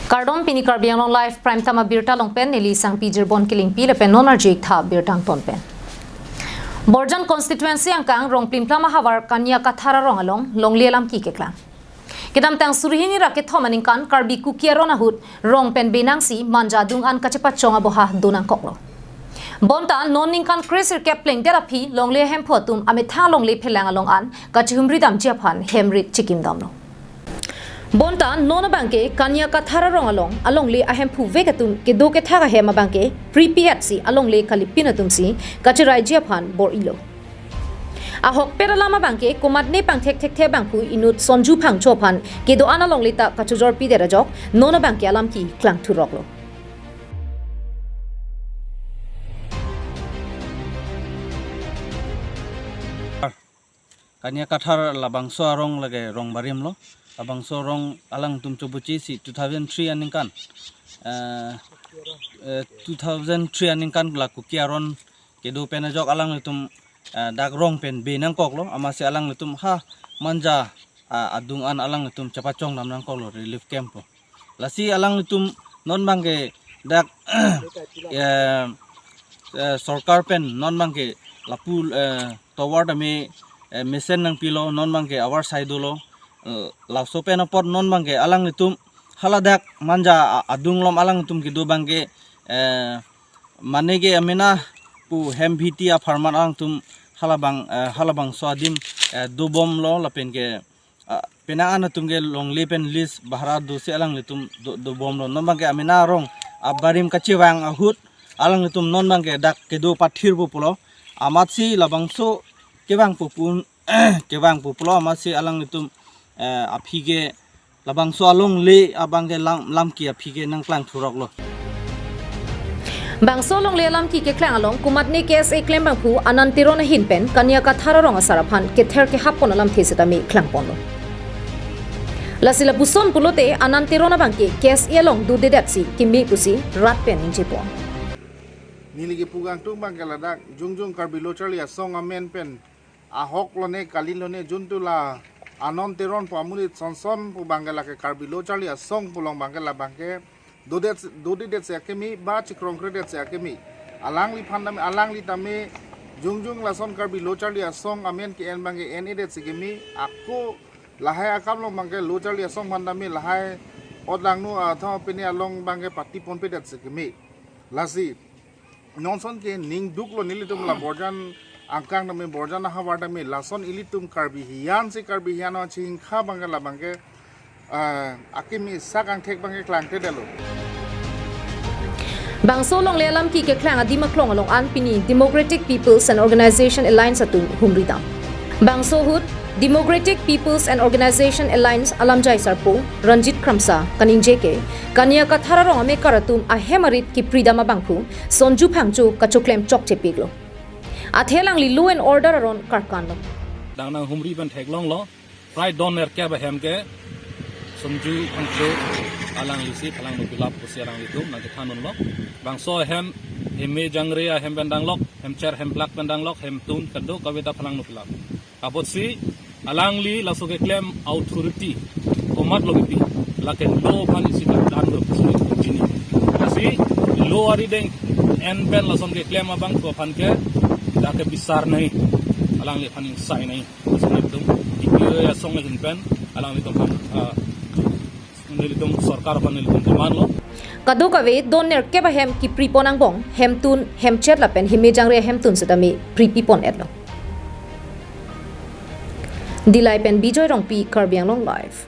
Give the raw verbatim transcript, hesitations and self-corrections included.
Kardom, pini Karbi Anglong Live Prime Time abirta along pen neli Sangpi Jirbon Kilingpi lapen non arju-ik tha birta angton pen. Borjan constituency angkang Rongplimplam ahavar Kania Kathar arong along longle alam ke keklang. Kedamtang suri hini ra kethom aningkan Karbi Kuki aron ahut rong pen benangsi manja adung an kachepachong aboha do nangkoklo. Bonta non ningkan kre sirkep plengdet aphi longle ahemphu atum amethang longle phelang along an kachihumri damji aphan hem rit chikim damlo. Bonta non abangke Kania Kathar arong along alongle ahemphu vek atum kedo kethak ahem abangke pripet si alongle kalipin atumsi kachiraiji aphan bor-ilo. Ahokpet alam abangke komatne pangthekthekthe abangphu inut Sonju Phangcho aphan kedo-an alongle ta kachojorpidet ajok non abangke alam ke klangthuroklo. Kania Kathar labangso arong lake rong barim lo. Labangso arong alangtum chobuchi si two thousand three aningkan. Eh, eh, two thousand three aningkan la Kuki aron kedo pen ajok alanglitum, eh, dak rong pen be nangkoklo. Amatsi alanglitum ha manja, ah, adung an alanglitum chepachong dam nangkoklo relief camp po. Lasi alanglitum non abangke dak, eh, eh, sorkar pen non abangke lapu, eh, tovar tame, eh, mesen nangpilo, non abangke avarsai dolo, eh, laso pen apot non abangke alanglitum haladak manja a-, adung along alanglitum kedo abangke, eh, mane ke amena pu hem bhiti apharman alangtum halabang, eh, halabangso adim, eh, dobomlo lapen ke, ah, penang an atum ke longle pen lease bahara dosi alanglitum do, dobomlo. Non abangke amena arong abarim kachevang ahut alanglitum non abangke dak kedo pathirpo pulo. Amatsi labangso kevangpo pu, kevangpo pulo amatsi alanglitum, eh, aphi ke labangso alongle abangke lam, lam ke aphi ke nangklangthuroklo. Bangso longle alam ke keklang along komatne K S A klembangphu Anand Teron ahin pen Kania Kathar arong asar aphan kether kehap pon alamthe setame klangponlo. Lasi lapuson pulote Anand Teron abangke K S A along dodedet si keme pusi rat pen ningje pon. Neli kepu kangtung abangke ladak jongjong Karbi Lo Charli Asong amen pen ahok lone kali lone juntu la Anand Teron pu amonit Sonson pu abangke lake Karbi Lo Charli Asong pu along abangke labangke dodet, dodedet si akeme ba chikrongkredet si akeme. Alangliphan tame, alangli tame jongjong lason Karbi Lo Charli Asong amen ke-en abangke en-edet si keme. Ako lahai akam along abangke Lo Charli Asong aphan tame lahai odangno athong pine along abangke pati ponpedet si keme. Lasi non ason ke ningduklo nelitum la Borjan angkang tame Borjan ahavar tame lason ilitum Karbi hiyan si Karbi hiyan o chingkha abangke labangke, ah, akeme sak angthek abangke klangthedetlo. Bangso longle alam ke keklang adim aklong along an pini Democratic People's and Organization Alliance atum humri dam. Bangso ahut Democratic People's and Organization Alliance alamjai sarpo Ranjit Kramsa kaningje ke Kania Kathar arong amekar atum ahem arit kipridam abangphu Sonju Phangcho kachoklem chokchepiklo. Athe alangli law and order aron karkanlo. Dang nanghumri pen theklonglo. Prai don nerkep ahem ke Sonju Phangcho alanglisi phalangno pilap pusi alanglitum nangkethan unlo. Bangso ahem heme jangre ahem pen danglok, hemcher hemplak pen danglok, hemtun kadokave ta phalangno pilap. Apotsi alangli laso keklem authority komatlo kepi, lake law aphan isi kedan lo pusi chini. Lasi law arideng en pen lason keklem abangphu aphan ke dak ke bisar nangji, alangliphan ingsai nangji. Lasi nelitum D P O asong ahin pen alanglitum aphan, ah, nelitum sorkar aphan nelitum demand lo. Kadokave don nerkep ahem kipripon angbong, hemtun, hemcher lapen heme jangre ahemtun setame pripipon-etlo. Dillai pen Bijoy Rongpi, Karbi Anglong Live.